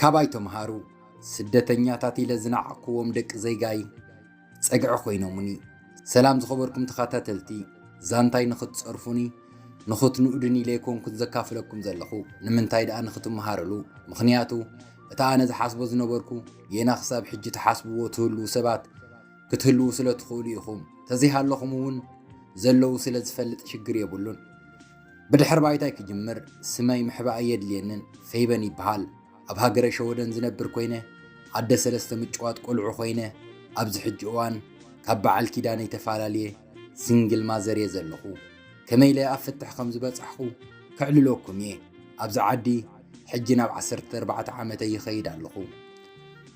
ካባይ ተምሃሩ። ስደተኛታት ኢለ ዝነዓቕኩዎም ደቂ ዜጋይ ጸግዒ ኮይኖሙኒ። ሰላም ዝኸበርኩም ተኸታተልቲ፣ ዛንታይ ንኽትጸርፉኒ፣ ንኽትንኡድን ኢለ ኣይኮንኩን ዘካፍለኩም ዘለኹ። ንምንታይ ደኣ ንኽትመሃርሉ? ምኽንያቱ እቲ ኣነ ዝሓስቦ ዝነበርኩ ጌና ክሳብ ሕጂ ትሓስብዎ ትህልዉ ሰባት ክትህልዉ ስለ ትኽእሉ ኢኹም። ተዘይሃለኹም እውን ዘለዉ ስለ ዝፈልጥ ሽግር የብሉን። ብድሕር ባይታይ ክጅምር፣ ስመይ ምሕባእ የድልየንን፣ ፈይበን ይበሃል። ኣብ ሃገረ ሸወደን ዝነብር ኮይነ፣ ኣደ ሰለስተ ምጭዋት ቆልዑ ኮይነ፣ ኣብዚ ሕጂ እዋን ካብ በዓል ኪዳነይ ተፈላለየ ሲንግል ማዘር እየ ዘለኹ። ከመይ ኢለ ኣብ ፍትሕ ከም ዝበጻሕኹ ከዕልለኩም እየ። ኣብዚ ዓዲ ሕጂ ናብ ዓሰርተ ኣርባዕተ ዓመተይ ይኸይድ ኣለኹ።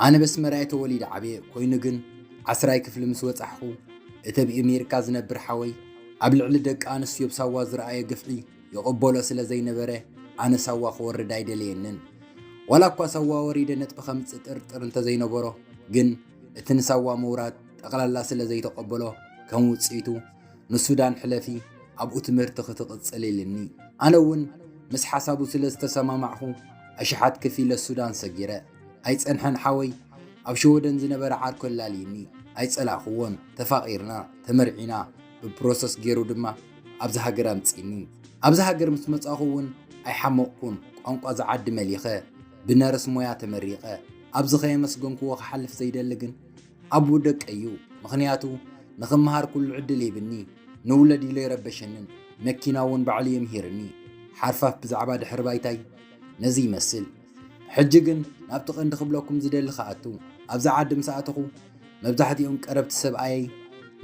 ኣነ በስመራ እየ ተወሊደ ዓብየ፣ ኮይኑ ግን ዓስራይ ክፍሊ ምስ በጻሕኹ፣ እቲ ኣብ ኣሜሪካ ዝነብር ሓወይ ኣብ ልዕሊ ደቂ ኣንስትዮ ብሳዋ ዝረኣዮ ግፍዒ ይቕበሎ ስለ ዘይነበረ፣ ኣነ ሳዋ ክወርድ ኣይደለየንን። ዋላ እኳ ሳዋ ወሪደ ነጥቢ ከምጽእ ጥርጥር እንተዘይነበሮ፣ ግን እቲ ንሳዋ ምውራድ ጠቕላላ ስለ ዘይተቐበሎ፣ ከም ውጽኢቱ ንሱዳን ሕለፊ ኣብኡ ትምህርቲ ክትቕጽል ኢልኒ። ኣነ እውን ምስ ሓሳቡ ስለ ዝተሰማማዕኹ፣ ኣሽሓት ከፊለ ሱዳን ሰጊረ። ኣይጸንሐን ሓወይ ኣብ ሽወደን ዝነበረ ዓርኩ ኣላልይኒ። ኣይጸላእኹዎን። ተፋቒርና፣ ተመርዒና፣ ብፕሮሰስ ገይሩ ድማ ኣብዚ ሃገር ኣምጺእኒ። ኣብዚ ሃገር ምስ መጻኹ እውን ኣይሓመቕኩን። ቋንቋ ዝዓዲ መሊኸ፣ ብነርስ ሞያ ተመሪቐ። ኣብዚ ከየመስገንኩዎ ክሓልፍ ዘይደሊ ግን ኣቦ ደቀይ እዩ። ምኽንያቱ ንኽመሃር ኩሉ ዕድል ሂብኒ። ንውለድ ኢሉ ኣይረበሸንን። መኪና እውን ባዕሉ የምሂርኒ። ሓርፋፍ ብዛዕባ ድሕሪ ባይታይ ነዚ ይመስል። ሕጂ ግን ናብቲ ቀንዲ ክብለኩም ዝደሊ ክኣቱ። ኣብዚ ዓዲ ምስ ኣተኹ መብዛሕትኦም ቀረብቲ ሰብኣየይ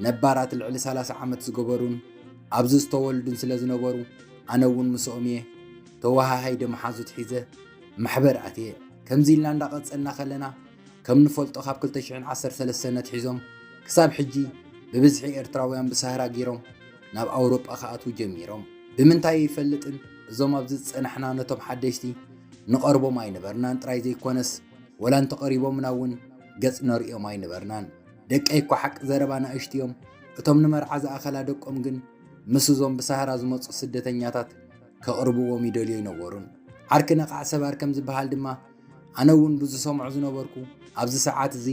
ነባራት ልዕሊ ሰላሳ ዓመት ዝገበሩን ኣብዚ ዝተወልዱን ስለ ዝነበሩ፣ ኣነ እውን ምስኦም እየ ተወሃሃይደ መሓዙት ሒዘ ማሕበር ኣትየ። ከምዚ ኢልና እንዳቐጸልና ከለና፣ ከም ንፈልጦ ካብ ክልተ ሽሕን ዓሰርተ ሰለስተን ኣትሒዞም ክሳብ ሕጂ ብብዝሒ ኤርትራውያን ብሳህራ ገይሮም ናብ ኣውሮጳ ክኣትዉ ጀሚሮም። ብምንታይ ኣይፈልጥን፣ እዞም ኣብዚ ዝጸናሕና ነቶም ሓደሽቲ ንቐርቦም ኣይነበርናን ጥራይ ዘይኮነስ፣ ወላ እንተቐሪቦምና እውን ገጽ ነርእዮም ኣይነበርናን። ደቀይ እኳ ሓቂ ዘረባ ናእሽቱ እዮም። እቶም ንመርዓ ዝኣኸላ ደቆም ግን ምስ እዞም ብሳህራ ዝመጹ ስደተኛታት ከቕርብዎም ይደልዩ ኣይነበሩን። ዓርኪ ነቓዕ ሰባር ከም ዝበሃል ድማ፣ ኣነ እውን ብዝሰምዖ ዝነበርኩ፣ ኣብዚ ሰዓት እዚ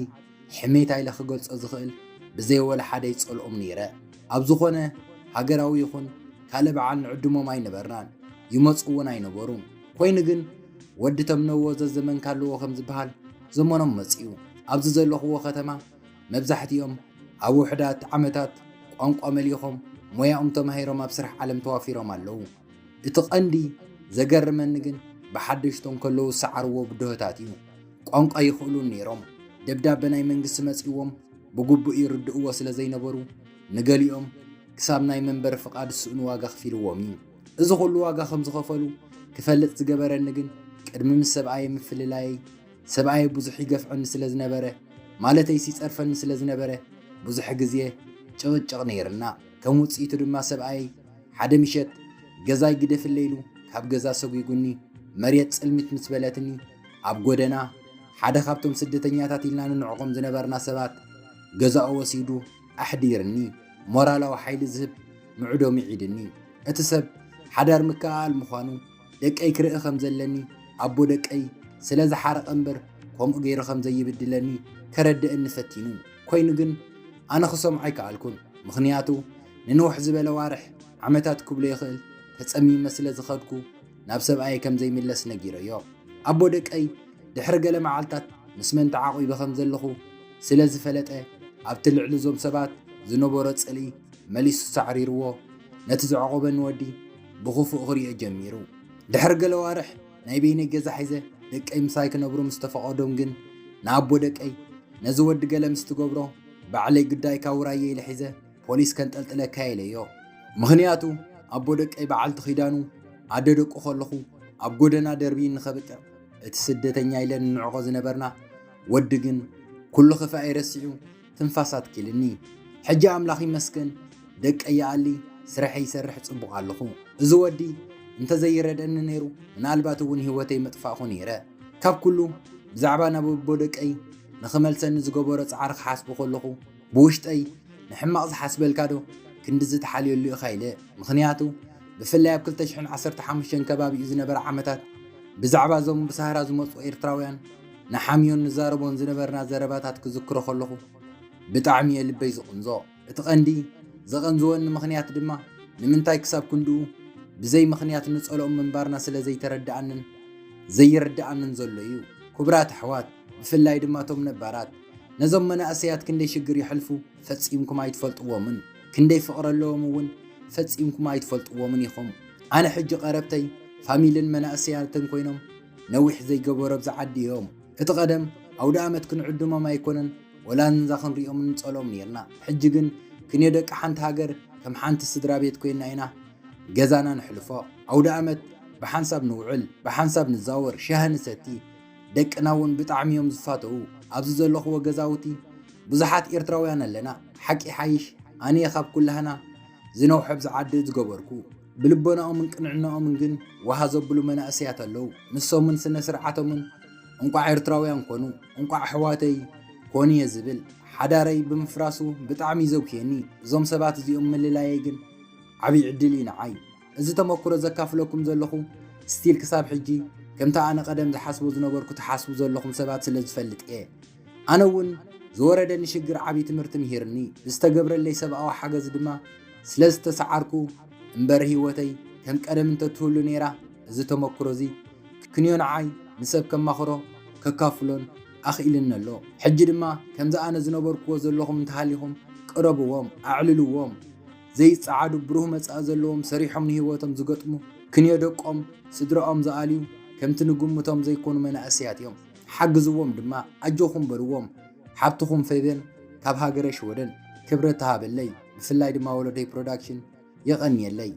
ሕሜታ ኢለ ክገልጾ ዝኽእል ብዘይ ወላ ሓደ ይጸልኦም ነይረ። ኣብ ዝኾነ ሃገራዊ ይኹን ካልእ በዓል ንዕድሞም ኣይነበርናን፣ ይመጹ እውን ኣይነበሩን። ኮይኑ ግን ወዲ ተምነዎ ዘዘመንካ ኣለዎ ከም ዝበሃል፣ ዘመኖም መጺኡ። ኣብዚ ዘለኹዎ ከተማ መብዛሕትኦም ኣብ ውሑዳት ዓመታት ቋንቋ መሊኾም፣ ሞያኦም ተማሂሮም ኣብ ስራሕ ዓለም ተዋፊሮም ኣለዉ። እቲ ቀንዲ ዘገርመኒ ግን ብሓደሽቶም ከለዉ ዝሰዓርዎ ብድሆታት እዩ። ቋንቋ ይኽእሉን ነይሮም። ደብዳበ ናይ መንግስቲ መጺዎም ብግቡእ ይርድእዎ ስለ ዘይነበሩ፣ ንገሊኦም ክሳብ ናይ መንበሪ ፍቓድ ዝስእኑ ዋጋ ከፊልዎም እዩ። እዚ ኩሉ ዋጋ ከም ዝኸፈሉ ክፈልጥ ዝገበረኒ ግን ቅድሚ ምስ ሰብኣየ ምፍልላየይ፣ ሰብኣየ ብዙሕ ይገፍዐኒ ስለ ዝነበረ፣ ማለተይስ ይጸርፈኒ ስለ ዝነበረ፣ ብዙሕ ግዜ ጭቕጭቕ ነይርና። ከም ውጽኢቱ ድማ ሰብኣየይ ሓደ ምሸት ገዛይ ግደፍለይ ኢሉ ካብ ገዛ ሰጒጉኒ፣ መሬት ጽልሚት ምስ በለትኒ፣ ኣብ ጎደና ሓደ ካብቶም ስደተኛታት ኢልና ንንዕቖም ዝነበርና ሰባት ገዛኡ ወሲዱ ኣሕዲርኒ። ሞራላዊ ሓይሊ ዝህብ ምዕዶ ምዒድኒ። እቲ ሰብ ሓዳር ምክእኣል ምዃኑ፣ ደቀይ ክርኢ ከም ዘለኒ፣ ኣቦ ደቀይ ስለ ዝሓረቐ እምበር ከምኡ ገይሩ ከም ዘይብድለኒ ከረድእኒ ፈቲኑ። ኮይኑ ግን ኣነ ክሰምዖ ኣይከኣልኩን። ምኽንያቱ ንንውሕ ዝበለ ዋርሕ ዓመታት ክብሎ ይኽእል ተጸሚመ ስለ ዝኸድኩ ናብ ሰብኣየ ከም ዘይምለስ ነጊረዮ። ኣቦ ደቀይ ድሕሪ ገለ መዓልታት ምስ መን ተዓቒበ ከም ዘለኹ ስለ ዝፈለጠ፣ ኣብቲ ልዕሊ እዞም ሰባት ዝነበሮ ጽልኢ መሊሱ ሳዕሪርዎ፣ ነቲ ዘዕቆበኒ ወዲ ብኽፉእ ክሪኦ ጀሚሩ። ድሕሪ ገለ ዋርሕ ናይ በይነይ ገዛ ሒዘ ደቀይ ምሳይ ክነብሩ ምስ ተፈቐዶም ግን፣ ንኣቦ ደቀይ ነዚ ወዲ ገለ ምስ ትገብሮ፣ ባዕለይ ግዳይካ ውራየ ኢለ ሒዘ ፖሊስ ከንጠልጥለካ ኢለዮ። ምኽንያቱ ኣቦ ደቀይ በዓልቲ ኪዳኑ ኣደ ደቁ ከለኹ ኣብ ጎደና ደርብይኒ ከብቅዕ፣ እቲ ስደተኛ ኢለ ንንዕቆ ዝነበርና ወዲ ግን ኩሉ ክፋኣይ ረሲዑ ትንፋስ ኣትኪልኒ። ሕጂ ኣምላኽ ይመስገን ደቀይ ይኣሊ፣ ስርሐይ ይሰርሕ ጽቡቕ ኣለኹ። እዚ ወዲ እንተዘይረደኒ ነይሩ ምናልባት እውን ህይወተይ ምጥፋእኹ ነይረ። ካብ ኩሉ ብዛዕባ ናብ ኣቦ ደቀይ ንኽመልሰኒ ዝገበሮ ጻዕሪ ክሓስቦ ከለኹ ብውሽጠይ ንሕማቕ ዝሓስበልካ ዶ ክንድዚ ትሓልየሉ ኢኻ ኢለ። ምኽንያቱ ብፍላይ ኣብ ክልተ ሽሕን ዓሰርተ ሓሙሽተን ከባቢኡ ዝነበረ ዓመታት ብዛዕባ እዞም ብሳህራ ዝመጹ ኤርትራውያን ንሓምዮን ንዛረቦን ዝነበርና ዘረባታት ክዝክሮ ከለኹ ብጣዕሚ እየ ልበይ ዝቕንዞ። እቲ ቀንዲ ዘቐንዝወኒ ምኽንያት ድማ ንምንታይ ክሳብ ክንድኡ ብዘይ ምኽንያት ንጸልኦም ምንባርና ስለ ዘይተረድኣንን ዘይርድኣንን ዘሎ እዩ። ክቡራት ኣሕዋት፣ ብፍላይ ድማ እቶም ነባራት፣ ነዞም መናእሰያት ክንደይ ሽግር የሕልፉ ፈጺምኩም ኣይትፈልጥዎምን። ክንደይ ፍቕሪ ኣለዎም እውን ፈጺምኩም ኣይትፈልጥዎምን ኢኹም። ኣነ ሕጂ ቀረብተይ ፋሚልን መናእሰያትን ኮይኖም ነዊሕ ዘይገበሩ ኣብዚ ዓዲ እዮም። እቲ ቀደም ኣውደ ኣመት ክንዕድሞም ኣይኮነን ወላ እንዛ ክንሪኦም ንጸልኦም ኔርና። ሕጂ ግን ክንዮ ደቂ ሓንቲ ሃገር ከም ሓንቲ ስድራ ቤት ኮይና ኢና ገዛና ንሕልፎ። ኣውደ ኣመት ብሓንሳብ ንውዕል፣ ብሓንሳብ ንዛወር፣ ሻሂ ንሰቲ። ደቅና እውን ብጣዕሚ እዮም ዝፋተዉ። ኣብዚ ዘለኽዎ ገዛውቲ ብዙሓት ኤርትራውያን ኣለና። ሓቂ ሓይሽ ኣነ እየ ካብ ኩላህና ዝነውሐ ኣብዚ ዓዲ ዝገበርኩ። ብልቦናኦምን ቅንዕናኦምን ግን ዋሃ ዘብሉ መናእሰያት ኣለዉ። ንሶምን ስነ ስርዓቶምን እንቋዕ ኤርትራውያን ኮኑ፣ እንቋዕ ኣሕዋተይ ኮኑ እየ ዝብል። ሓዳረይ ብምፍራሱ ብጣዕሚ እዩ ዘጉህየኒ። እዞም ሰባት እዚኦም ምልላየይ ግን ዓብዪ ዕድል እዩ ንዓይ። እዚ ተመኩሮ ዘካፍለኩም ዘለኹ ስቲል ክሳብ ሕጂ ከምቲ ኣነ ቀደም ዝሓስቦ ዝነበርኩ ትሓስቡ ዘለኹም ሰባት ስለ ዝፈልጥ እየ። ኣነ እውን ዝወረደኒ ሽግር ዓብዪ ትምህርቲ ምሂርኒ። ብዝተገብረለይ ሰብኣዊ ሓገዝ ድማ ስለ ዝተሰዓርኩ እምበር ህይወተይ ከም ቀደም እንተትህሉ ነይራ እዚ ተመኩሮ እዚ ክንዮ ንዓይ ንሰብ ከማኽሮ ከካፍሎን ኣኽኢልኒ ኣሎ። ሕጂ ድማ ከምዚ ኣነ ዝነበርኩዎ ዘለኹም እንተሃሊኹም ቅረብዎም፣ ኣዕልልዎም። ዘይጸዓዱ ብሩህ መጻኢ ዘለዎም ሰሪሖም ንህይወቶም ዝገጥሙ ክንዮ ደቆም ስድራኦም ዝኣልዩ ከምቲ ንግምቶም ዘይኮኑ መናእሰያት እዮም። ሓግዝዎም ድማ ኣጆኹም በልዎም። ሓብትኹም ፌብን ካብ ሃገረ ሽወደን። ክብረት ተሃበለይ። ብፍላይ ድማ ወለዶይ ፕሮዳክሽን የቐንየለይ።